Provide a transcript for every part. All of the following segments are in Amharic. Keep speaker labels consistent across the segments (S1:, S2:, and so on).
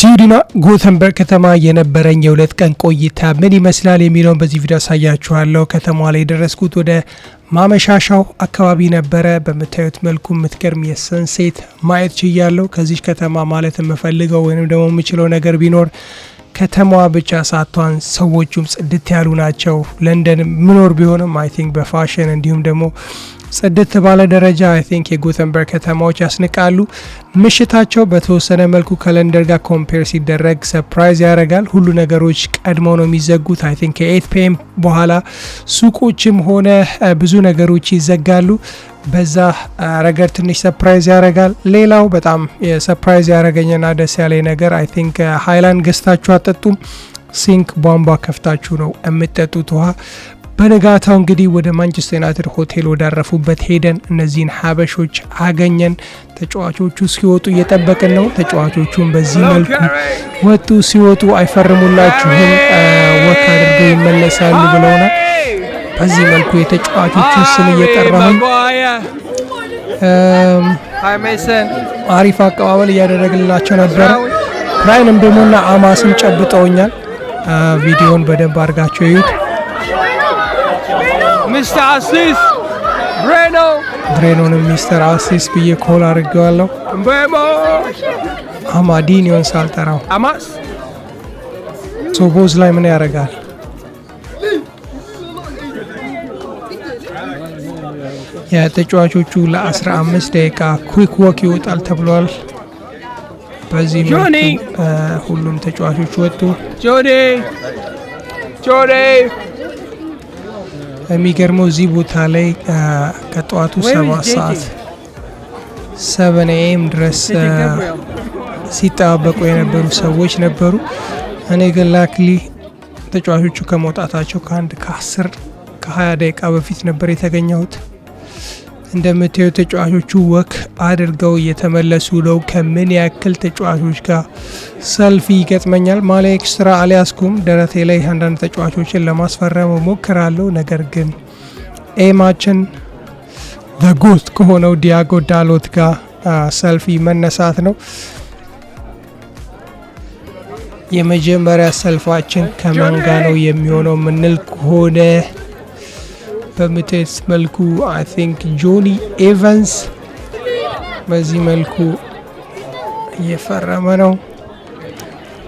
S1: ስዊድኗ ጎተንበርግ ከተማ የነበረኝ የ2 ቀን ቆይታ ምን ይመስላል የሚለውን በዚህ ቪዲዮ አሳያችኋለሁ። ከተማዋ ላይ የደረስኩት ወደ ማመሻሻው አካባቢ ነበረ። በምታዩት መልኩ የምትገርም የ sunset ማየት ችያለሁ። ከዚች ከተማ ማለት የምፈልገው ወይም ደግሞ የምችለው ነገር ቢኖር ከተማዋ ብቻ ሳትሆን ሰዎቹም ጽድት ያሉ ናቸው። ለንደን ምኖር ቢሆንም I think በ fashion እንዲሁም ደግሞ ጽድት ባለ ደረጃ I think የጎተንበርግ ከተማዎች ያስንቃሉ። ምሽታቸው በተወሰነ መልኩ ከለንደን ጋር compare ሲደረግ surprise ያደርጋል። ሁሉ ነገሮች ቀድመው ነው የሚዘጉት። I think ከ 8 PM በኋላ ሱቆችም ሆነ ብዙ ነገሮች ይዘጋሉ። በዛ ረገድ ትንሽ surprise ያደርጋል። ሌላው በጣም surprise ያደረገኝና ደስ ያለኝ ነገር I think ሃይላንድ ገዝታችሁ አትጠጡም። Sink ቧንቧ ከፍታችሁ ነው የምትጠጡት ውሃ። በንጋታው እንግዲህ ወደ ማንቸስተር ዩናይትድ ሆቴል ወዳረፉበት ሄደን እነዚህን ሀበሾች አገኘን። ተጫዋቾቹ ሲወጡ እየጠበቅን ነው። ተጫዋቾቹን በዚህ መልኩ ወጡ። ሲወጡ አይፈርሙላችሁም፣ walk አድርገው ይመለሳሉ ብለውናል። በዚህ መልኩ የተጫዋቾቹን ስም እየጠራሁኝ አሪፍ አቀባበል እያደረግላቸው ነበረ። ብራይን ምቤሞና አማስን ጨብጠውኛል። ቪዲዮን በደንብ አድርጋቸው ይዩት።
S2: Mr. Assist, Breno.
S1: ብሬኖንም Mister Assist ብዬ call አድርጌዋለሁ።
S2: Mbeumo.
S1: አማዲኒዮን ሳልጠራው
S2: Amas.
S1: ሶቦዝ ላይ ምን ያደርጋል? የተጫዋቾቹ ለ15 ደቂቃ quick walk ይወጣል ተብሏል። በዚህ መልኩ ሁሉም ተጫዋቾች ወጡ።
S2: Johnny. Johnny.
S1: የሚገርመው እዚህ ቦታ ላይ ከጠዋቱ 7 ሰዓት 7 AM ድረስ ሲጠባበቁ የነበሩ ሰዎች ነበሩ። እኔ ግን luckily ተጫዋቾቹ ከመውጣታቸው ከአንድ ከ10 ከ20 ደቂቃ በፊት ነበር የተገኘሁት። እንደምታዩ ተጫዋቾቹ walk አድርገው እየተመለሱ ነው። ከምን ያክል ተጫዋቾች ጋር ሰልፊ ይገጥመኛል። ማሊያ extra አልያዝኩም። ደረቴ ላይ አንዳንድ ተጫዋቾችን ለማስፈረም ሞክራለሁ። ነገር ግን aim ኣችን the GOAT ከሆነው ዲያጎ ዳሎት ጋር ሰልፊ መነሳት ነው። የመጀመሪያ ሰልፋችን ከማን ጋ ነው የሚሆነው ምንል ከሆነ በምታዩት መልኩ I think ጆኒ ኤቫንስ በዚህ መልኩ እየፈረመ ነው።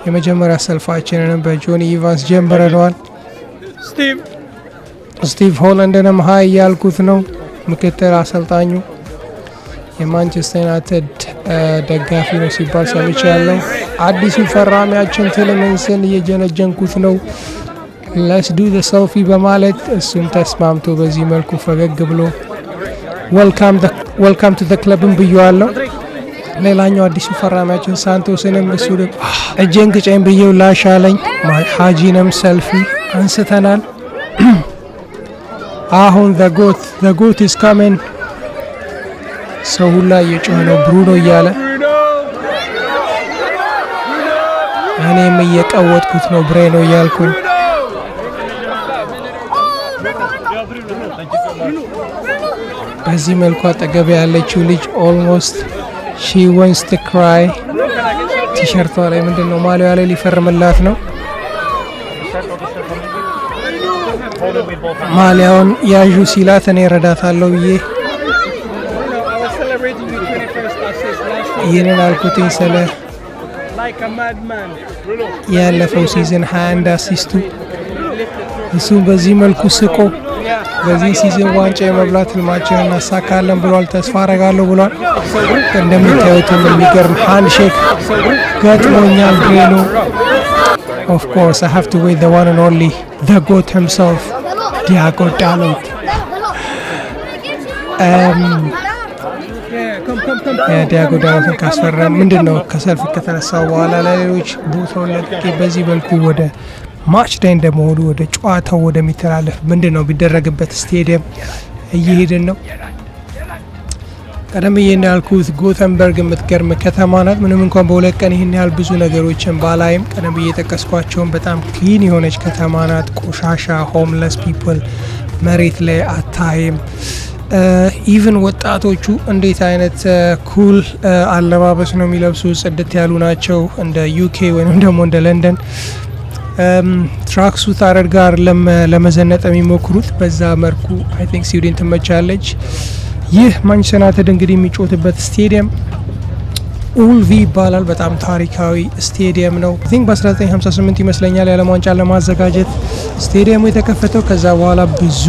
S1: የመጀመሪያ ሰልፋችንንም በጆኒ ኢቫንስ ጀምረነዋል። ስቲቭ ሆላንድንም hi እያልኩት ነው። ምክትል አሰልጣኙ የማንቸስተር ዩናይትድ ደጋፊ ነው ሲባል ሰምቻለሁ። አዲሱ ፈራሚያችን ቲሌማንስን እየጀነጀንኩት ነው። "Let's do the selfie" በማለት እሱም ተስማምቶ በዚህ መልኩ ፈገግ ብሎ "Welcome to the club" ን ብዬዋለሁ። ሌላኛው አዲሱ ፈራሚያችን ሳንቶስንም እሱ እጄን ግጨኝ ብዬው ላሻለኝ። ሀጂንም ሰልፊ አንስተናል። አሁን the GOAT, the GOAT is coming። ሰው ሁላ እየጮኸ ነው ብሩኖ እያለ፣ እኔም እየቀወጥኩት ነው ብሬኖ እያልኩኝ። በዚህ መልኩ አጠገብ ያለችው ልጅ almost she wants to cry። ቲሸርቷ ላይ ምንድን ነው ማሊያ ላይ ሊፈርምላት ነው። ማሊያውን ያዡ ሲላት እኔ ረዳታለሁ ብዬ ይህንን አልኩትኝ ስለ ያለፈው season 21 assist ኡ። እሱም በዚህ መልኩ ስቆ በዚህ season ዋንጫ የመብላት ህልማችንን እናሳካለን ብሏል። ተስፋ አረጋለሁ ብሏል። እንደምታዩትም የሚገርም handshake ገጥሞኛል ብሬኖ። Of course I have to wait the one and only, the GOAT himself, ዲያጎ ዳሎት። ዲያጎ ዳሎትን ካስፈረም ምንድን ነው ከሰልፍ ከተነሳው በኋላ ለሌሎች ቦታውን ለቅቄ በዚህ መልኩ ወደ match day እንደመሆኑ ወደ ጨዋታው ወደሚተላለፍ ምንድን ነው ቢደረግበት ስቴዲየም እየሄድን ነው። ቀደም ብዬ እንዳልኩት ጎተንበርግ የምትገርም ከተማ ናት። ምንም እንኳን በ2 ቀን ይህን ያህል ብዙ ነገሮችን ባላይም ቀደም ብዬ የጠቀስኳቸውን በጣም clean የሆነች ከተማ ናት። ቆሻሻ፣ homeless people መሬት ላይ አታይም። Even ወጣቶቹ እንዴት አይነት cool አለባበስ ነው የሚለብሱ፣ ጽድት ያሉ ናቸው። እንደ UK ወይም ደግሞ እንደ ለንደን tracksuit አድርጋ አይደለም ለመዘነጥ የሚሞክሩት። በዛ መልኩ I think ስዊድን ትመቻለች። ይህ ማንቸስተር ዩናይትድ እንግዲህ የሚጫወትበት ስቴዲየም ኡልቪ ይባላል። በጣም ታሪካዊ ስቴዲየም ነው። Think በ1958 ይመስለኛል የዓለም ዋንጫ ለማዘጋጀት ስቴዲየሙ የተከፈተው። ከዛ በኋላ ብዙ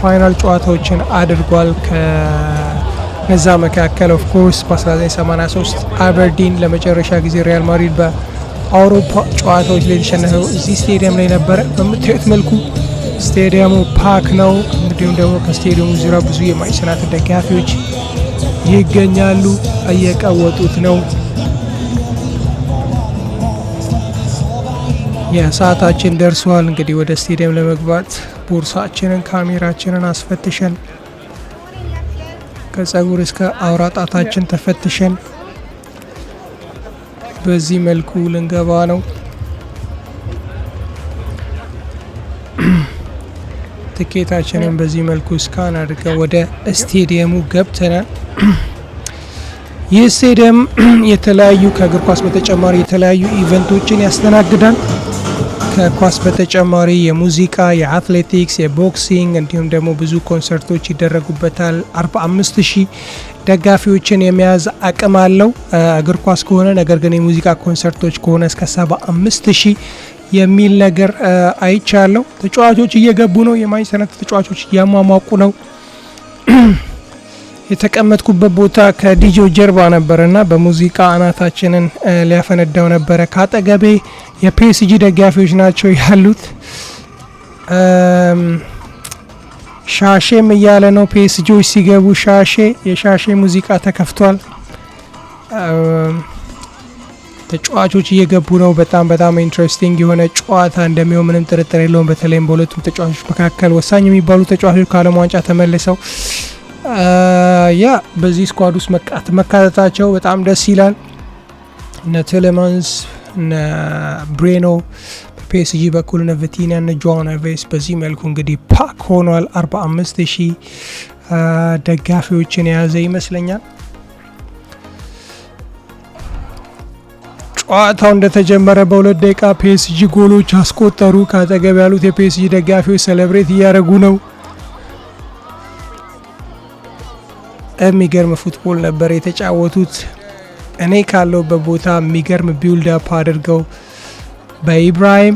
S1: final ጨዋታዎችን አድርጓል። ከነዛ መካከል of course በ1983 አበርዲን ለመጨረሻ ጊዜ ሪያል ማድሪድ በአውሮፓ ጨዋታዎች ላይ የተሸነፈው እዚህ ስቴዲየም ላይ ነበረ። በምታዩት መልኩ ስቴዲየሙ pack ነው። እንዲሁም ደግሞ ከስቴዲየሙ ዙሪያ ብዙ የማንቸስተር ዩናይትድ ደጋፊዎች ይገኛሉ። እየቀወጡት ነው። የሰዓታችን ደርሷል። እንግዲህ ወደ ስቴዲየም ለመግባት ቦርሳችንን፣ ካሜራችንን አስፈትሸን፣ ከጸጉር እስከ አውራ ጣታችን ተፈትሸን በዚህ መልኩ ልንገባ ነው። ትኬታችንን በዚህ መልኩ scan አድርገን ወደ ስቴዲየሙ ገብተናል። ይህ ስቴዲየም የተለያዩ ከእግር ኳስ በተጨማሪ የተለያዩ event ኦችን ያስተናግዳል። ከኳስ በተጨማሪ የሙዚቃ፣ የአትሌቲክስ፣ የ boxing እንዲሁም ደግሞ ብዙ ኮንሰርቶች ይደረጉበታል። 45 ሺህ ደጋፊዎችን የመያዝ አቅም አለው እግር ኳስ ከሆነ። ነገር ግን የሙዚቃ ኮንሰርቶች ከሆነ እስከ 75 ሺህ የሚል ነገር አይቻለሁ። ተጫዋቾች እየገቡ ነው። የማንቸስተር ዩናይትድ ተጫዋቾች እያሟሟቁ ነው። የተቀመጥኩበት ቦታ ከዲጄው ጀርባ ነበረና በሙዚቃ አናታችንን ሊያፈነዳው ነበረ። ከአጠገቤ የፒኤስጂ ደጋፊዎች ናቸው ያሉት። ሻሼም እያለ ነው። ፒኤስጂዎች ሲገቡ ሻሼ፣ የሻሼ ሙዚቃ ተከፍቷል። ተጫዋቾች እየገቡ ነው። በጣም በጣም interesting የሆነ ጨዋታ እንደሚሆን ምንም ጥርጥር የለውም። በተለይም በሁለቱም ተጫዋቾች መካከል ወሳኝ የሚባሉ ተጫዋቾች ከዓለም ዋንጫ ተመልሰው yeah በዚህ squad ውስጥ መካተታቸው በጣም ደስ ይላል። እነ ቴሌማንስ፣ እነ ብሬኖ በፒኤስጂ በኩል፣ እነ ቪቲኛ፣ እነ ጆዋ ኔቬስ በዚህ መልኩ እንግዲህ pack ሆኗል። 45 ሺህ ደጋፊዎችን የያዘ ይመስለኛል። ጨዋታው እንደተጀመረ በ2 ደቂቃ ፒኤስጂ ጎሎች አስቆጠሩ። ከአጠገብ ያሉት የፒኤስጂ ደጋፊዎች celebrate እያደረጉ ነው። የሚገርም football ነበር የተጫወቱት። እኔ ካለሁበት ቦታ የሚገርም build up አድርገው በኢብራሂም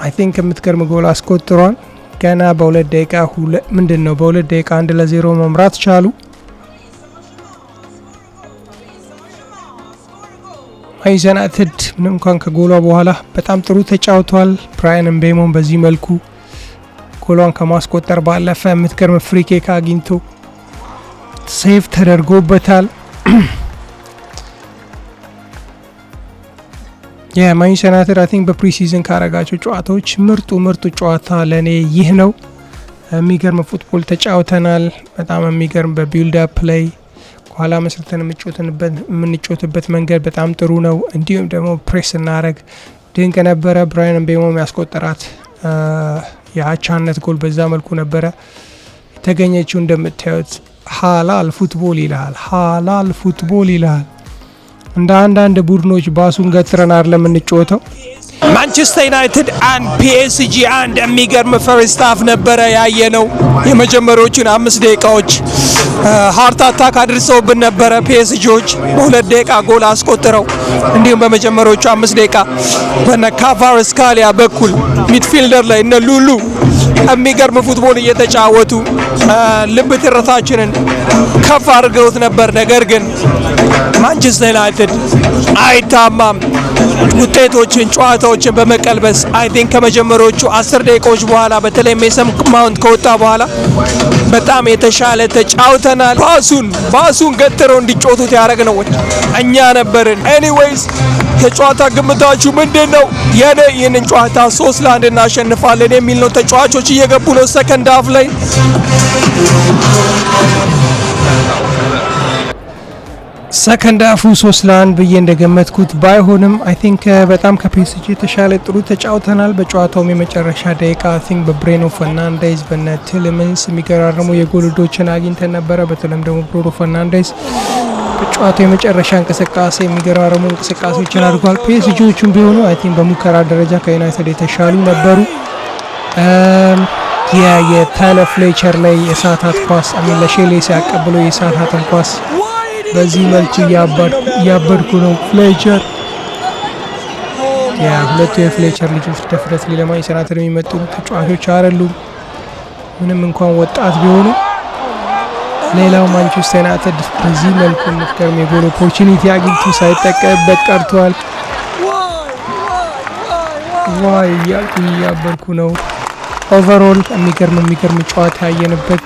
S1: I think የምትገርም ጎል አስቆጥሯል። ገና በ2 ደቂቃ፣ ምንድን ነው፣ በ2 ደቂቃ 1-0 መምራት ቻሉ። ማንቸስተር ዩናይትድ ምንም እንኳን ከጎሏ በኋላ በጣም ጥሩ ተጫውቷል። ብራያን ምቤሞን በዚህ መልኩ ጎሏን ከማስቆጠር ባለፈ የምትገርም free kick አግኝቶ save ተደርጎበታል። የማንቸስተር ዩናይትድ I think በ pre-season ካረጋቸው ጨዋታዎች ምርጡ ምርጡ ጨዋታ ለእኔ ይህ ነው። የሚገርም football ተጫውተናል። በጣም የሚገርም በ build up ላይ ከኋላ መስርተን የምንጫወትበት መንገድ በጣም ጥሩ ነው። እንዲሁም ደግሞ ፕሬስ እናደረግ ድንቅ ነበረ። ብራያን ምቤሞም ያስቆጠራት የአቻነት ጎል በዛ መልኩ ነበረ የተገኘችው። እንደምታዩት ሀላል football ይልሃል፣ ሀላል football ይልሃል። እንደ አንዳንድ ቡድኖች ባሱን ገትረን አይደለም የምንጫወተው።
S2: ማንቸስተር ዩናይትድ 1፣ ፒኤስጂ 1። የሚገርም first half ነበረ ያየነው። የመጀመሪያዎቹን 5 ደቂቃዎች heart attack አድርሰውብን ነበረ ፒኤስጂዎች በ2 ደቂቃ ጎል አስቆጥረው፣ እንዲሁም በመጀመሪያዎቹ 5 ደቂቃ በነ ካቫርስካሊያ በኩል midfielder ላይ እነ ሉሉ የሚገርም football እየተጫወቱ ልብ ትርታችንን ከፍ አድርገውት ነበር። ነገር ግን ማንቸስተር ዩናይትድ አይታማም። ውጤቶችን፣ ጨዋታዎችን በመቀልበስ I think ከመጀመሪያዎቹ 10 ደቂቃዎች በኋላ በተለይ ሜሰን ማውንት ከወጣ በኋላ በጣም የተሻለ ተጫውተናል። ባሱን ገትረው እንዲጫወቱት ያደረግነው እኛ ነበርን። Anyways የጨዋታ ግምታችሁ ምንድን ነው? የኔ ይህንን ጨዋታ 3-1 እናሸንፋለን የሚል ነው። ተጫዋቾች እየገቡ ነው second half ላይ።
S1: Second half ኡ 3-1 ብዬ እንደገመትኩት ባይሆንም I think በጣም ከፒኤስጂ የተሻለ ጥሩ ተጫውተናል። በጨዋታውም የመጨረሻ ደቂቃ I think በብሬኖ ፈርናንዴዝ፣ በነ ቲልመንስ የሚገራርሙ የጎል ዕድሎችን አግኝተን ነበረ። በተለይም ደግሞ ብሩኖ ፈርናንዴዝ በጨዋታው የመጨረሻ እንቅስቃሴ የሚገራርሙ እንቅስቃሴዎችን አድርጓል። ፒኤስጂዎቹም ቢሆኑ I think በሙከራ ደረጃ ከዩናይትድ የተሻሉ ነበሩ። የታይለር ፍሌቸር ላይ የሳታት ኳስ፣ I mean ለሼሌ ሲያቀብለው የሳታትን ኳስ በዚህ መልኩ እያበድኩ ነው። ፍሌቸር፣ የሁለቱ የፍሌቸር ልጆች definitely ለማንቸስተር ዩናይትድ የሚመጡ ተጫዋቾች አይደሉም፣ ምንም እንኳን ወጣት ቢሆኑ። ሌላው ማንቸስተር ዩናይትድ በዚህ መልኩ የምትገርም የጎል opportunity አግኝቶ ሳይጠቀምበት ቀርቷል። Why እያልኩ እያበድኩ ነው። Overall የሚገርም ጨዋታ ያየንበት፣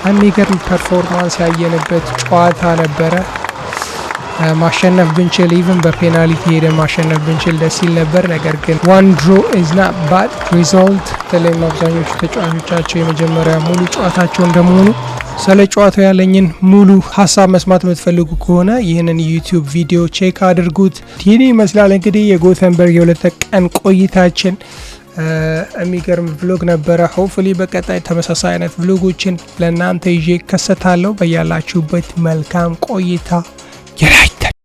S1: የሚገርም performance ያየንበት ጨዋታ ነበረ። ማሸነፍ ብንችል፣ even በ penalty ሄደን ማሸነፍ ብንችል ደስ ይል ነበር። ነገር ግን one draw is not bad result። በተለይም አብዛኞቹ ተጫዋቾቻቸው የመጀመሪያ ሙሉ ጨዋታቸው እንደመሆኑ። ስለ ጨዋታው ያለኝን ሙሉ ሀሳብ መስማት የምትፈልጉ ከሆነ ይህንን YouTube ቪዲዮ check አድርጉት። ይህን ይመስላል እንግዲህ የጎተንበርግ የሁለት ቀን ቆይታችን። የሚገርም vlog ነበረ። Hopefully በቀጣይ ተመሳሳይ አይነት vlog ኦችን ለእናንተ ይዤ እከሰታለሁ። በያላችሁበት መልካም ቆይታ። ዩናይትድ።